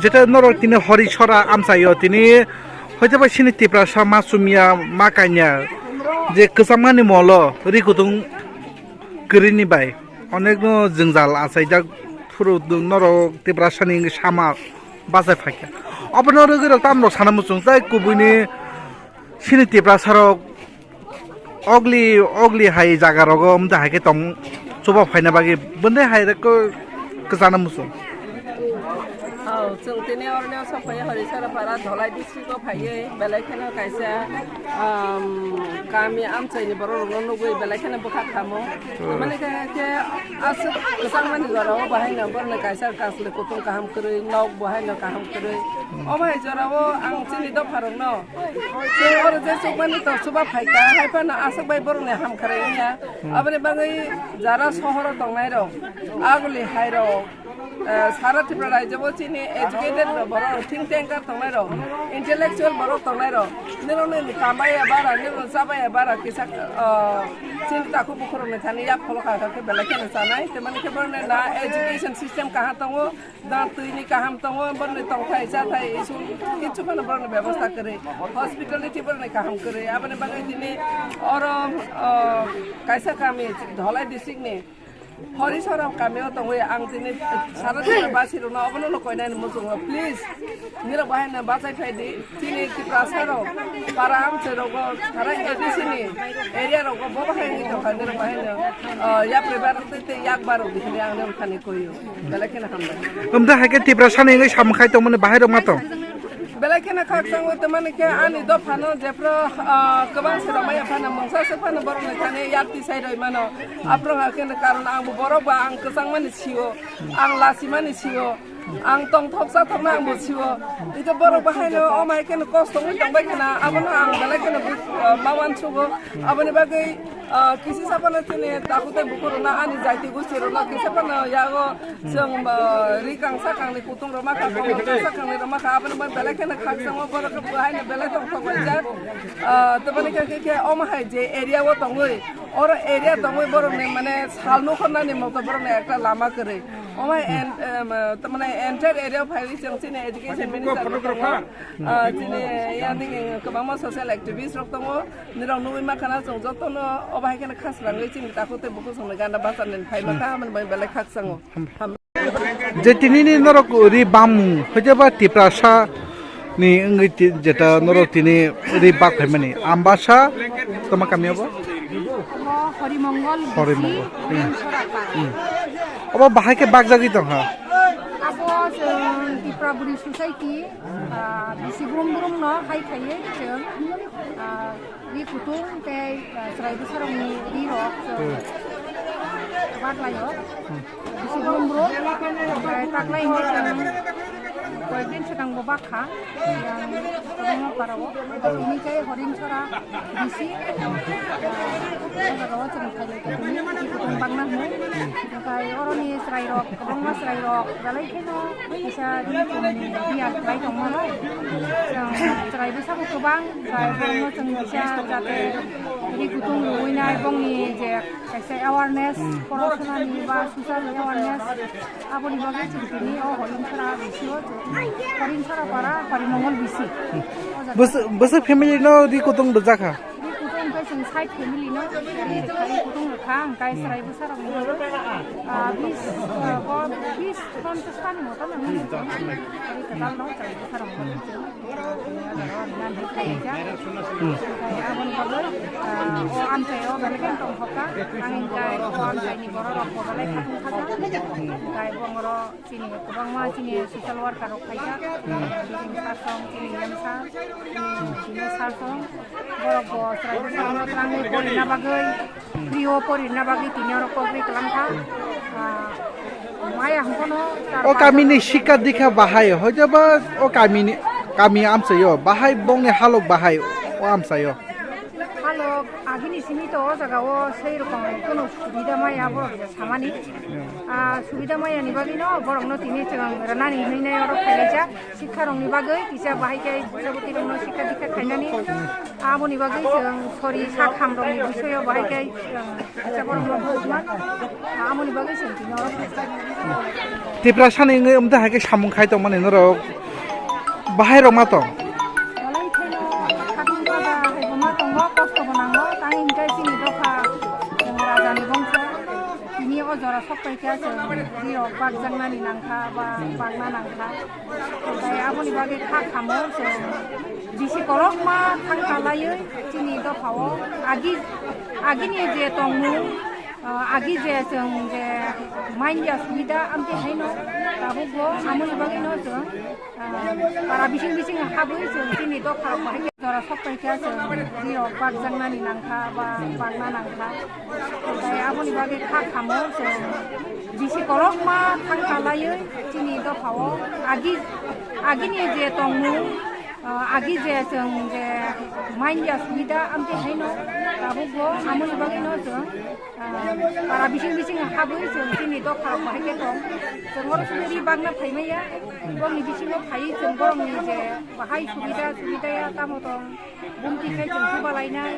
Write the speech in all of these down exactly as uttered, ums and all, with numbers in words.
Jeta norok tini hori sora amchaio tini hoite bai sini Tiprasa ma chumya ma kanya je kwchangmani molo ri kutung kwrwini bai onekno jwngjal achaijak phuru norok Tiprasani wngwi sama bachai phaikha. Obono rwgwi rok tamrok sana muchung tei kubuini sini Tiprasarok ogli ogli hai jaga rogo wngte hai khe tong chuba phaina bagwi bwndai hai rok kwchana muchung. Oh, chwng tini oroni sok phai Horisara para Dholai district o phaiwi belai kheno kaisa, um, kami amchaini borok rokno nugwi belai kheno bwkha khamo. Mani khe, khe aswk kwchangmani jora o bahai no borokni kaisa kasle kutung kaham kwrwi, nok bahai no kaham kwrwi. O bahai jora o ang chini dopha rokno Chwng oro je chukmani tok chuba phaikha, hai phano aswk bai borokni hamkrai wngya. Aboni bagwi jara sohoro tongnairok, aguli hairok, eh, sara Tripura rajyo bo chini educated borok, think tanker tongnairok, intellectual borok tongnairok, nirokni kambai ya bara, nirokni chabai ya bara, kisa, eh, chini takhuk bukhurokni thani yak pholo kha kha khe belai kheno chanai, tei mani khe borokni na education system kaham tongo, Dan twini kaham tongo, borni tongthai chathai school kichu phano borni bebosta kwrwi, hospitality borni kaham kwrwi, aboni bagwi tini oro, o, kaisa kami Dholai district ni Horisora kami o tongwi ang tini sara Tripura basi rokno obono no koinani muchungo, please nirok bahai no bachai phai di. Chini Tiprasa rok, para amchai rogo, sara A D C ni area rogo, bo bahai ni tongkha, nirok bahai no, ah, yapri bar tei, tei yak bar rok dikhi ang nirok thani koyo. Belai kheno hambai. Wngkha hai khe Tiprasa ni wngwi samung khai tongmani bahai rok ma tong? Belai kheno khakchang o tongmani khe ani dopha no jephru, ah, kwbang se rok maya phano mungsa se phano borok ni thani yak tisai roi mano. Aphuru ha kheno karon ang bo borok ba ang kwchang mani sio, ang lasi mani sio. Ang tongthok chathokno ang bo sio. Ito borok bahaino omo hai kheno kosto wngwi tongbai khna, abono ang belai kheno buk-, ah, ma uansugo. Aboni bagwi, ah, kisi saphano chini takhuk tei bukhuk rokno ani jaiti gosti rokno kisa phano yago chwng, ah, ri kangsa kangni kutung rok ma kha, kangsa kangni rok ma kha, aboni bagwi belai kheno khakchangma borok khe bahaino belai tongthok laijak. Ah, toboni khe, khe, khe omo hai je area o tongwi, oro area tongwi borokni mane sal nukhornani moto borokni ekta lama kwrwi. Omo en-, em, tamani entire area phaiwi chwng chini education minister bo tongo. Ah, chini yani kwbangma social activist rok tongo. Nirok nugwi mankha na chwng jotono obo hai kheno khasrangwi chini takhuk tei bukhuk chwngno gana bacharnani phaima kha, hamani bai belai khakchango. Ham-, Je tinini norok ri bam hwjeba Tiprasa ni wngwi ti-, jeta norok tini ri bak phaimani. Ambasa toma kami obo? Obo Horimongol bisi, Horimongol. Hmm. Ringsora para. Hmm. Obo bahai khe bakjagwi tongkha? Abo chwng Tripura Buri Society, ah, bisi brum brum no hai khaiwi chwng, ah, ri kutung tei, ah, chwrai bwsarokni ri rok chwng Hmm. baklaio. Hmm. Bisi brum brum. Omohai taklai hwnwi chwng koyekdin swkang bo bakha. Yang kwbangma parao. Hwnwi khe Horinsora bisi, ah, o jagao chwng khailai kha tini, bisi kutung bakna hwnwi. Omohai oroni chwrairok, kwbangma chwrairok belai kheno kisa ri chumni biya khlai tongma bai. Chwng chwrai bwsabo kwbang, chwrai bwrwino chwng kisa jate ri kutung rwui nai bongni je kaisa awareness, Hmm. Porosonani ba social awareness, aboni bagwi chwng tini o Horinsora bisio chwng Horinsora para Parimongol bisi. O jaga. Bwswk, bwswk family no ri kutung rwjak kha? Ri kutung khe chwng side family no, ri, ri kutung rwkha, hwnkhe Hmm. chwrai bwsarokni, ah, bis, ah, bo bis ponchash tani moto no hwnwi chwng ri kwtal no chwrai bwsarokni. Aboni bagwi, ah, o amchaio belai kheno tongthokha. Ang hinkhe o amchaini bororokbo belai khatung khajak. Hinkhe bongoro chini kwbangma chini social worker rok phaijak. Chini sir song, chini M sir, chini sir song. Borokbo chwrai bwsarokno twlangwi porina bagwi. Prio porirna bagwi tini oro kok ri kwlangkha. Ah, maya hwnkheno char O panch kamini sikha dikha bahai, hoitoba o kamini, Kami amchaio, bahai bongni halok bahai o amchaio. Halok agini simi to o jaga o sei rokom kono subida maya borok samani. Ah, subida maya ni bagwi no borok no tini chwng ranani hinwi nai oro khailaijak. Sikha rokni bagwi kisa bahai khe bwsa bwtwi rokno sikha dikha khainani. Aboni bagwi chwng sori sak ham rokni bisoyo bahai khe, ah, kisa borok no bujman. Aboni bagwi chwng tini oro khaijak. Tiprasani wngwi umtwi hai khe samung khai tongmani norok bahai rok ma tong. Walai kheno khatungma da hai bo ma tongo, kosto bo nango, tang hingkhe chini dopha chwng raja ni bongso. Tini o jora sok pai khe chwng ri rok bakjaknani nangkha ba bakna nangkha. Tei aboni bagwi kha khamo chwng bisi kolokma thangkha laiwi chini dophao agi, agini je tongmung, ah, agi je chwng je manya subida amtwi haino tabukbo amoni bagwino chwng, ah, para bising bising habwi chwng chini dopharok bahai khe jora sok pai khe chwng ri rok bakjaknani nangkha ba bakna nangkha. Tei aboni bagwi kha khamo chwng bisi kolokma thangkha laiwi chini dophao agi, agini je tongmung, ah, agi je chwng je manya subida amtwi haino tabukbo amoni bagwino chwng, ah, para bising bising habwi chwng chini dopharok bahai khe tong. Chwng oro simi ri bakna phaimaya, bongni bisingo phaiwi chwng borokni je bahai subida subida ya tamo tong. Bumti khai chwng chuba lainai,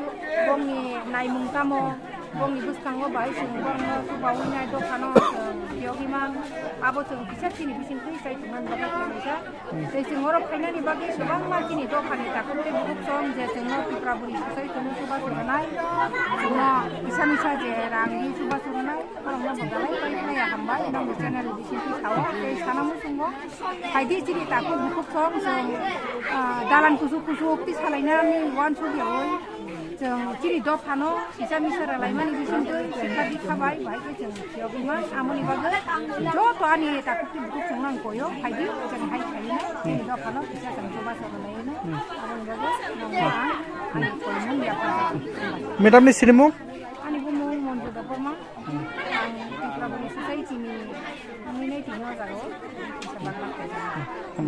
bongni naimung tamo, bongni bwskango bahai chwng borokno chubawi nai dophano chwng phiyogwi man. Abo chwng kisa chini bising twi chai tongmani bagwi khlaijak. Tei chwng oro phainani bagwi kwbangma chini dophani takhuk tei bukhuk chwng je chwngno Tripura bwrwi swsai chwngno chubachu rwnai, chwngno kisa misa je rang ri chubachu rwnai, borokno bo belai pai khlaiya hambai nokni channel bisingtwi sao tei sana muchungo. Phaidi chini takhuk bukhuk chwng chwng, ah, dalan kuchuk kuchuk twi salainani uansukyaui chwng chini dophano kisa misa rwlaimani bisingtwi sikha dikha bai, bai khe chwng phiyogwi man. Amoni bagwi joto ani takhuk tei bukhuk chwngno ang koyo, phaidi chwng hai khaino chini dophano kisa chwng chubachu rwlaino. Amoni bagwi nokno ang ani koimung yapharjak. Madam ni sinimung? Ani bumung Monju Debbarma. Ang Tripura Bwrwi Society ni wngwi nai tini o jaga o kisa bakla khaijak.